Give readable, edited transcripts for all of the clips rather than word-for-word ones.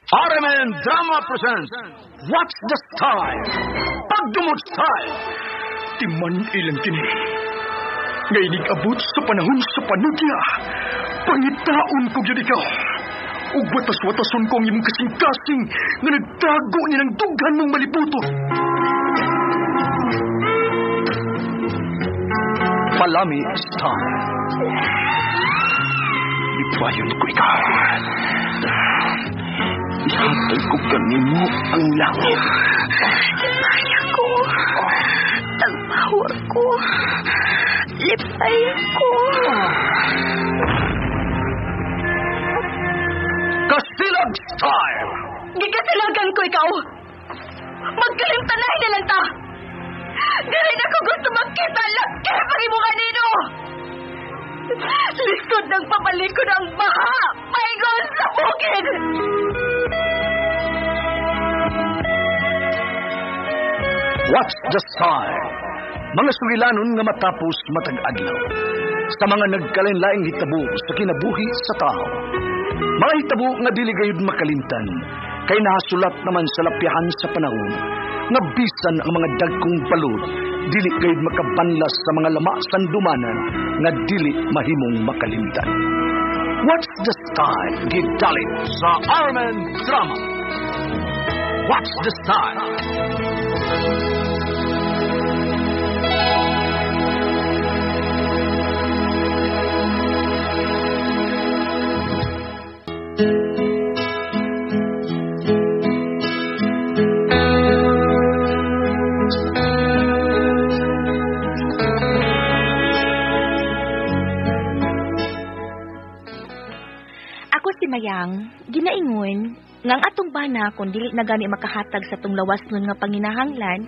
RMN Drama presents What's the Style? Pagdumot Style! Timan ilang kini. Ngay abot sa panahon sa panudya. Pangitaon ko gyud ikaw. Ug watas-watason ko ang imong kasing-kasing nga nagtago ni ng dughan mong malibuto. Palami Style. Ipayon ko ikaw. Ihatag ko kanimo ang langit. Lipay ako. Tagpawa ko. Lipay ako. Kasilag Style! Gikasilagan ko ikaw. Magkalimtanay na lang ta. Dili na ko gusto magkita laki pag imo kanino. Lisod ng pabaliko ng baha. Paingon sa bukid. What's the Style? Mga sugilanon nga matapos matag adlaw. Sa mga nagkalain-laing hitabo sa kinabuhi sa tao. Mga hitabo nga dili gayud makalimtan kay nahasulat naman sa lapyahan sa panahon nga bisan ang mga dagkong balod dili gayud makabanlas sa mga lama sandumanan nga dili mahimong makalimtan. What's the Style? Gidalit sa RMN Drama. What's the Style? Ako si Mayang, ginaingon, nga ang atong bana kung dili na gani makahatag sa tong lawas nun nga panginahanglan,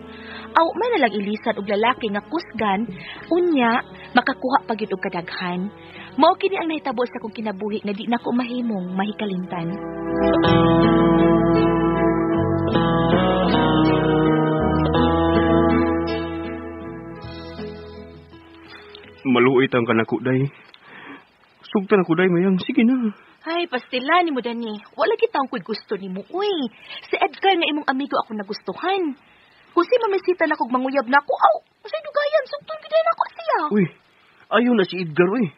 aw may nalang ilisan og lalaki nga kusgan, unya makakuha pa gyud og kadaghan. Mao kini ang nahitabo sa akong kinabuhi nga di nako mahimong mahikalimtan. Maluoy tang kanako day. Sugtan ako day mayang sige na. Ay, pastila ni mo Dani. Wala kita ang ko'y gusto ni mo, uy. Si Edgar nga imong amigo ako nagustuhan. Kung si mamisita na kog manguyab na ako, aw, masay dugayan, sugton gid na ako siya. Uy, ayaw na si Edgar uy.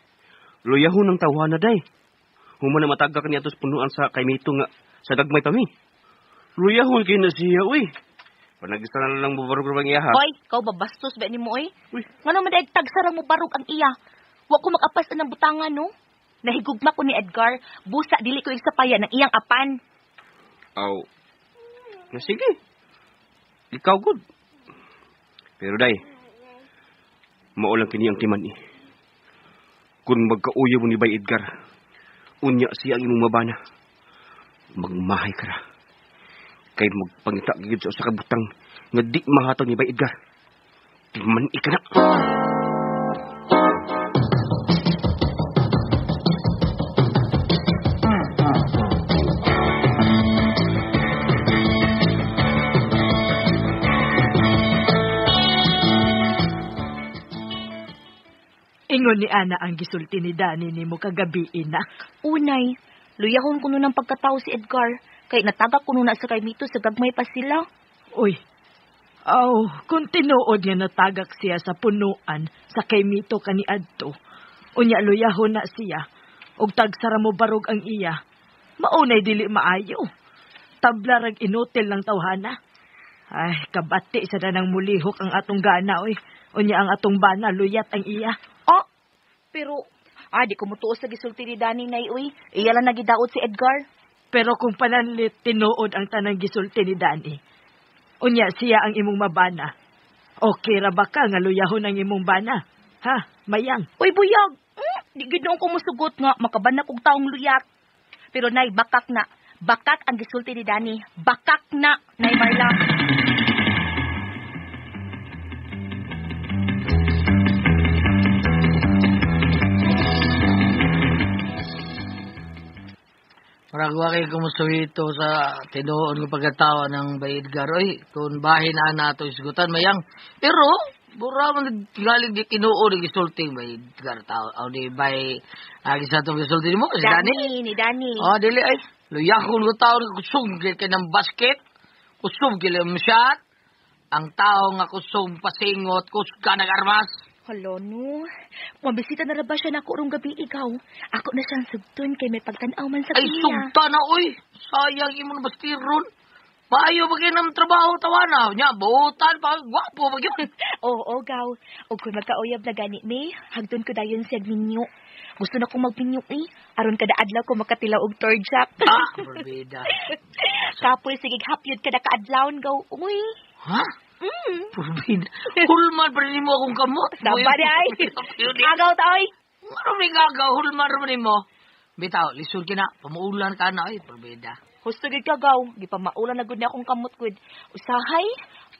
Luyahon ang tawhana day. Human na mataga kaniya atos punuan sa kaymito nga sa gagmay pa mi. Luyahon kay na siya uy. Panagisa na lang mo barog ang iya ha. Hoy, ikaw ba bastos ba ni mo, uy? Uy. Ngano man daig tagsara mo barog ang iya? Wa ko makapas ng butangan, no? Nahigugma ko ni Edgar, busa dili ko isapaya ng iyang apan. Aw. Na sige. Ikaw good. Pero day, mao lang kini ang timan eh. Kung magkauyo mo ni Bay Edgar, unya siya ang imong mabana. Magmahay ka ra. Kay magpangita gid sa usa ka butang nga di mahatag ni Bay Edgar. Timan ika na. Ingon ni Ana ang gisulti ni Dani nimo kagabi inak. Unay, luyahon ko nun ang pagkatao si Edgar. Kay natagak ko nun na sa kay Mito sa gagmay pa sila. Uy. Aw, kung tinuod nga natagak siya sa punuan sa kay Mito kaniadto. Unya luyahon na siya. Og tagsara mo barog ang iya. Maunay dili maayo. Tabla rag inutil ng tawhana. Ay, kabati sa danang mulihok ang atong gana, oy. Unya ang atong bana, luyat ang iya. Oh, pero, di ko mutuo sa gisulti ni Dani nay, uy. Iya lang nagidaot si Edgar. Pero kung pananlit, tinuod ang tanang gisulti ni Dani. Unya siya ang imong mabana. Okay ra ba ka nga luyahon ang imong bana? Ha, Mayang? Uy, buyag! Di gid noon ko musugot nga, makabana kog taong luyat. Pero nay, bakak na. Bakak ang gisulti ni Dani. Bakak na, Nay Marla. Parang wa kay kumusuhito sa tinuon ng pagkatawa ng Bay Edgar. Oy, kung bahin na nato isgutan mayang. Pero bura man galing di tinuon ng gisulti Bay Edgar tao. Aw di bay agi sa atong gisulti nimo si Dani. Dani, ni Dani. Oh, dili ay. Luyahon ko tao nga kusog kay ng basket, kusog kay ng shot. Ang tao nga kusog pasingot, kusga nag-armas. Hala no. Mabisita na ra ba siya nako rong gabi ikaw? Ako na siyang sugton kay may pagtan-aw man sa Ay, kanya. sugta na, oy. Sayang imo na bastiron. Maayo ba kayo ng trabaho tawana? Nya, buutan pa, gwapo ba yun? Oo, gaw. Og kung magkauyab na gani mi, hagdon ko dayon siya minyo. Gusto na kong magminyo eh. Aron kada adlaw ko makatilaw og torjak. Ah, berbeda. Kapoy sige hapyod kada kaadlawon gaw. Uy. Ha? Berbeda. Hulman pa rin mo akong kamot. Saba di ay. Agaw ta oy. Ano ni gagaw, hulman rin mo. Bitaw, lisod ka na. Pamuulan ka na, oy, berbeda. Husto gid ka gaw. Gipamaulan na gud niya akong kamot gud. Usahay,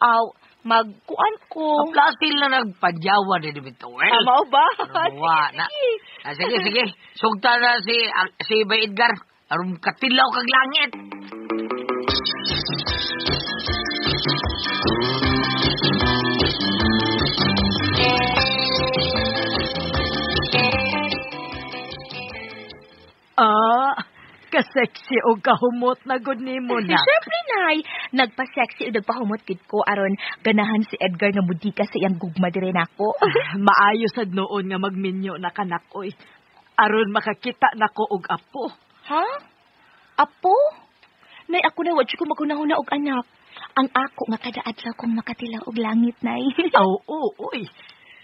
aw magkuan ko. Kaplasil na nagpadyawa din bitaw. Eh. Tama ba? Wa na. Ah, sige, sige. Sugta na si Bay Edgar. Aron katilaw kag langit. Ah, kasexy o kahumot na gud nimo na. Siyempre, Nay. Nagpa-sexy o nagpahumot gid ko aron ganahan si Edgar nga mudika sa iyang gugma dire nako. Maayo sad noon nga magminyo na kanak oy. Aron makakita nako og apo. Ha? Apo? Nay, ako na wad ko magunahuna og anak. Ang ako nga kada adlaw kong makatilaw og langit, Nay. Oo, oy.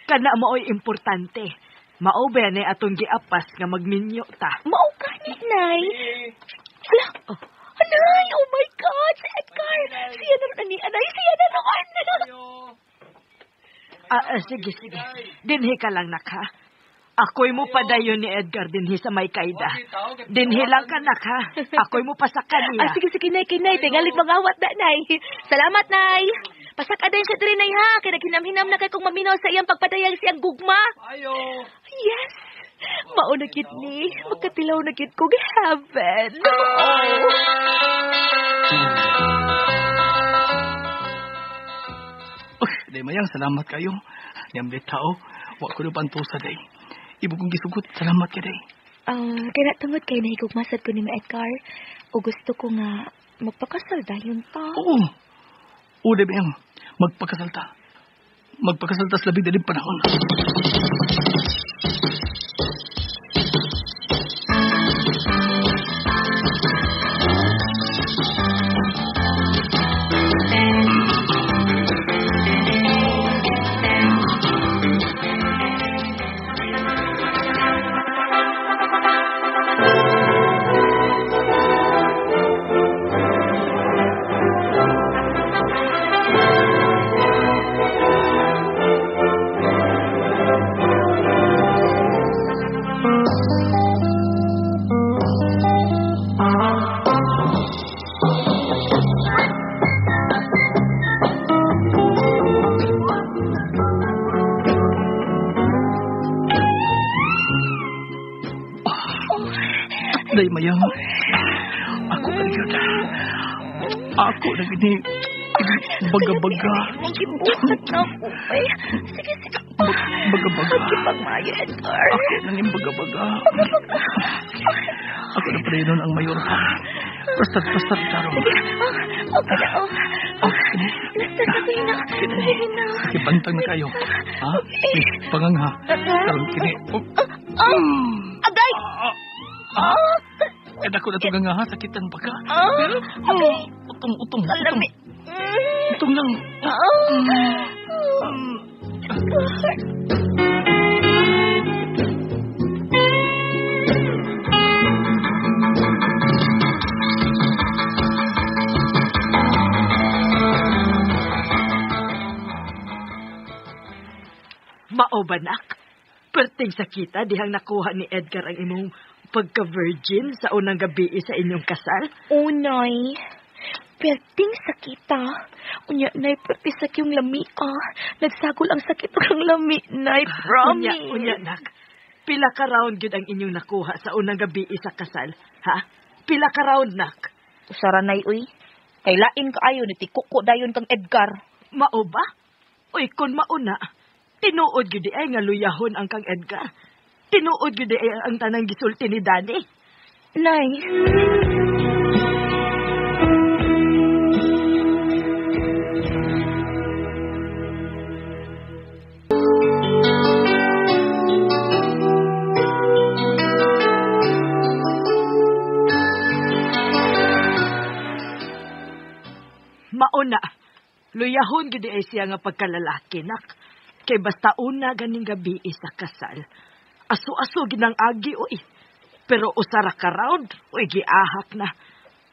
Kana maoy importante. Mao ba ni atong giapas nga magminyo ta? Mao gani, Nay. Hala. Anay, oh my God, si Edgar. Siya na ron, ani, anay, siya na ron. Sige, sige. Dinhi ka lang, nak, ha? Ako'y mo padayon ni Edgar dinhi sa may kaida. Dinhi lang ka, nak, ha? Ako'y mo pasakan niya. Ah, sige, sige, Nay, kinay. Tingalig mangawat na, Nay. Salamat, Nay. Pasakadan siya diri, Nay, ha? Kaya naghinam-hinam na kay kong maminaw sa iyang pagpadayag siyang gugma. Ayo. Yes. Mauna kit ni. Magkatilaw na kit kong heaven. Oh. Uy, day mayang salamat kayo. Niyam tao, wa ko na pantusa day. Ibo kong gisugot, salamat ka day. Kaya natungod kay nahigugmasad ko ni Ma Edgar. O gusto ko nga magpakasal dayon ta. Oo. Oo, day mayang, magpakasal ta. Magpakasal ta sa labing daling panahon. Day mayang, ako na yun. Ako na gini. Baga-baga. Magibuhat na ako. Ay, sige, sige. Baga-baga. Pagmayo, Edgar. Ako na yung baga-baga. Ako na pala yun ang mayor. Basta, tarong. Okay na, oh. Okay. Basta, sige na. Sige na. Sige, bantang na kayo. Ha? Eh, pangang ha. Tarong kini. Agay! Eh, dako na itong nga ha. Sakitan pa ka. Okay. Utong, utong, utong. Kalami. Utong lang. Mao ba, nak? Perting sakita dihang nakuha ni Edgar ang imong pagka-virgin sa unang gabi sa inyong kasal? Unay, perting sakita. Unya, nay, perti sa yung lami, ah. Nagsagol ang sakit ang lami, nay, promise. Unya, nak. Pila ka round gyud ang inyong nakuha sa unang gabi sa kasal, ha? Pila ka round, nak? Usara, nay, uy. Kay lain kaayo, nitikuko dayon kang Edgar. Mao ba? Uy, kun mauna, tinuod gyud ay nga luyahon ang kang Edgar. Tinuod gyud ay ang tanang gisulti ni Danny. Nay. Mauna. Luyahon gid ay siya nga pagkalalaki, nak. Kay basta una ganing gabi sa kasal. Aso-aso ginang agi, oy. Pero usara ka round, oy, giahak na.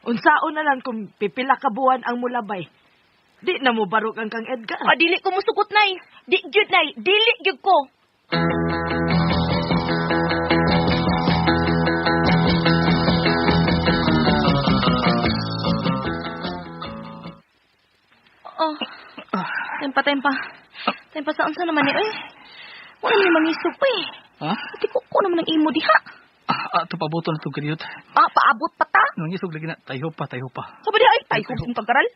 Unsaon na lang kung pipila ka buwan ang mulabay. Di na mo barog ang kang Edgar. Ah, dili ko musugot, Nay. Di gyud, Nay. Dili gyud ko. Oh. Tempa, tempa. Tempa sa unsa naman ni, oy. Wala ni mangisog pa eh. Ha? Ati ko ko naman ang imo diha. Ah, ito pabuto na itong kadiyot. Ah, paabot pa ta. Nangisog lagi na. Tayho pa, tayho pa. Sabi diha ay tayho kung tagkaral.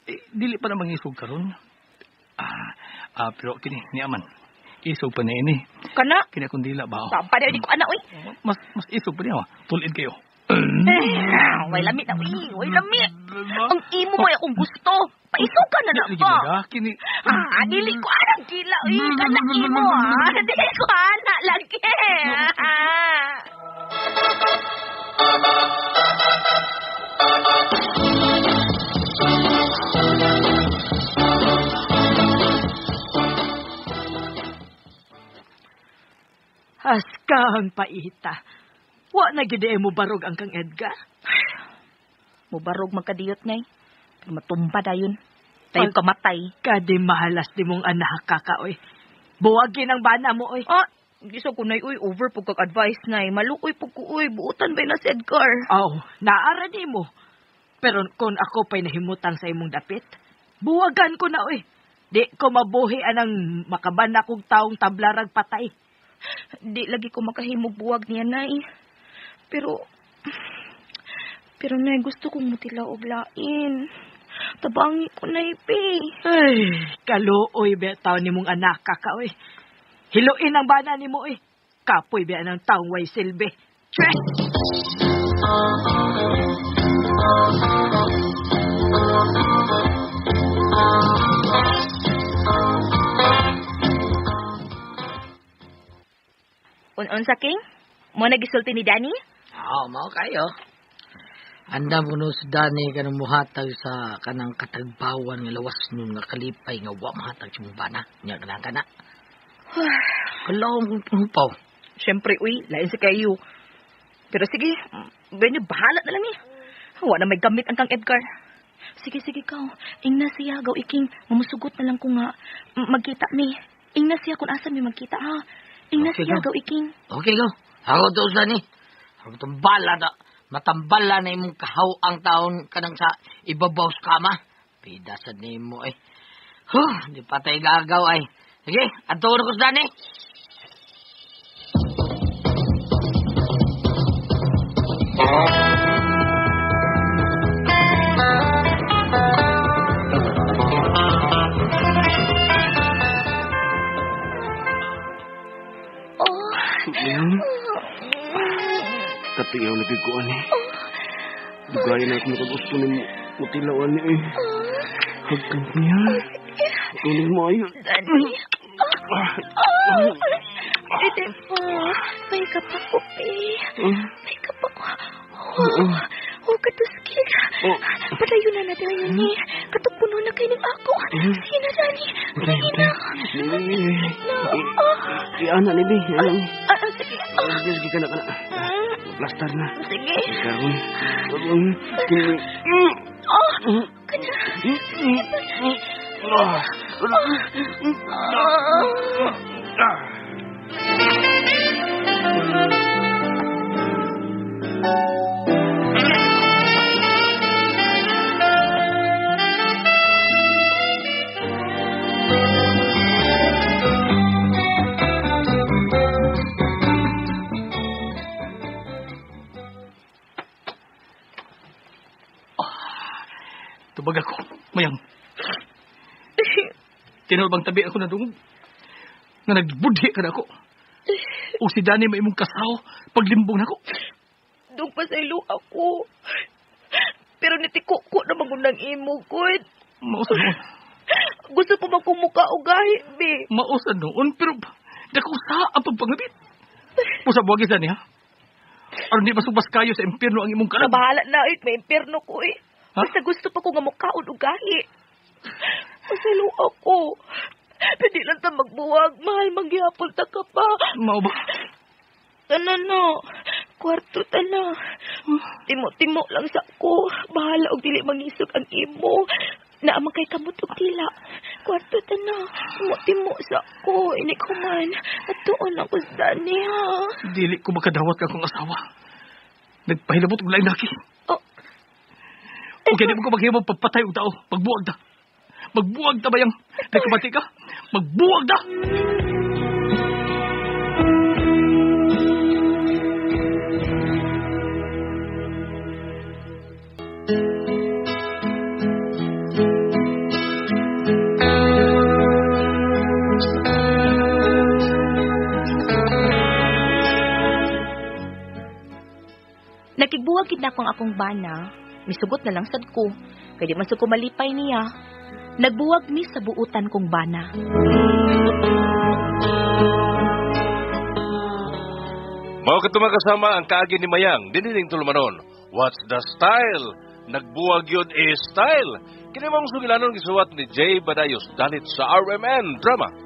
Eh, dili pa na mangisog karon. Pero kini ni aman. Isog pa na ini. Kana. Kini akong dila ba? Sampa diha di ko ana oy. Mas isog pa niya. Tulid kayo. Way lami na uy, way lami. Ang imo mo akong gusto. Paisog ka na na ba? Kini. Ah, dili ko anang dila uy, kana imo ah. Dili ko ana lagi. Askang paita. Wa na gid mo barog ang kang Edgar. Mubarog magkadiyot nay. Pero matumba dayon. Tayo kamatay. Kadi mahalas di mong anak ka ka, oy. Buwagin ang bana mo, oy. Ah, gisa ko nay, oy, over po kag advice nay. Maluoy po ko, oy. Buotan ba na si Edgar? Aw, naara di mo. Pero kung ako pa'y nahimutang sa imong dapit, buwagan ko na, oy. Di ko mabuhi anang makabana kong taong tablarag patay. Di lagi ko makahimog buwag niya, nay. Pero, nay, gusto kong mutila og lain. Tabangi ko, nay, pe. Ay, kaluoy be taon ni mong anak ka, oy. Hiluin ang bana ni mo, oy. Kapoy be ang taong way silbi. Tre! Un-unsa, King? Mo nagisulti ni Danny? Oo, mao kayo. Andam kuno si Danny kanang muhatag sa kanang katagbawan nga lawas nun nga kalipay nga wa mahatag sa mong bana. Nya kanang kana. Kalawang kong panupaw. Siyempre, uy, lain si kayo. Pero sige, benyo, bahala na lang eh. Wa na may gamit ang kang Edgar. Sige, sige, kaw. Ingna siya, gaw iking. Mamusugot na lang ko nga. Magkita mi. Ingna siya kung asa mi magkita, ha. Ingna Okay, siya, go. gaw iking. Okay, go. Ako to sa ni. Ako itong bala na. Matambala na imong kahaw ang taon kanang sa ibabaw sa kama. Pida sa nimo eh. Huh, di patay gagaw ay. Sige, ato ko sa Danny. Oh. Katiyaw na giguan eh. Dugayan na ako nakagusto ni mutilawan ni eh. Hagkan niya. Tuloy mo ayo. Danny. Oh. Ite po. May kapakupi. May kapaku. Oh, oh, katuskig. Padayon na natin ayun ni. Katupuno na kayo ng ako. Sige na, Danny. Sige na. Na. Iana ni Bi. Sige. Sige ka na ka na. Plastar na. Sige. Karon. Kini. Oh, kana. Tubag ako, mayang. Tinuod bang tabi ako na dungog? Nga nagbudhi ka na ako. O si Danny may imong kasaw, paglimbong na ako. Dug pa sa ilo ako. Pero nitiko ko na magunang imo, good. Mausa noon. Gusto pa ba kong mukha o gahi, be? Mausa noon, pero dako sa ang pagpangabit. Pusa buwagi sa niya. Aron di masubas kayo sa impierno ang imong kalag. Bahala na, eh. May impierno ko, eh. Ha? Basta gusto pa ko nga mukaon og gahi. Pasaylo ako. Pwede lang ta magbuwag. Mahal, manggihapon ta ka pa. Mao ba? Tanan na. Kwarto ta na. Timo-timo lang sa ko. Bahala og dili mangisog ang imo. Naa man kay kamot og dila. Kwarto ta na. Timo-timo sa ko. Inig human. At tuon ako sa Dani, ha? Dili ko makadawat ka akong asawa. Nagpahilabot og laing laki. Oh. Okay, di mo ko maghimo pagpatay og tao. Magbuwag ta. Magbuwag ta bayang. Nagkabati ka? Magbuwag ta! Nakigbuwag gid na akong akong bana. Misugot na lang sad ko. Kay di man sad ko malipay niya. Nagbuwag mi sa buutan kong bana. Mao kadto mga kasama ang kaagi ni Mayang dinining tulumanon. What's the style? Nagbuwag yun is style. Kini mong sugilanon gisuwat ni Jay Badayos dalit sa RMN Drama.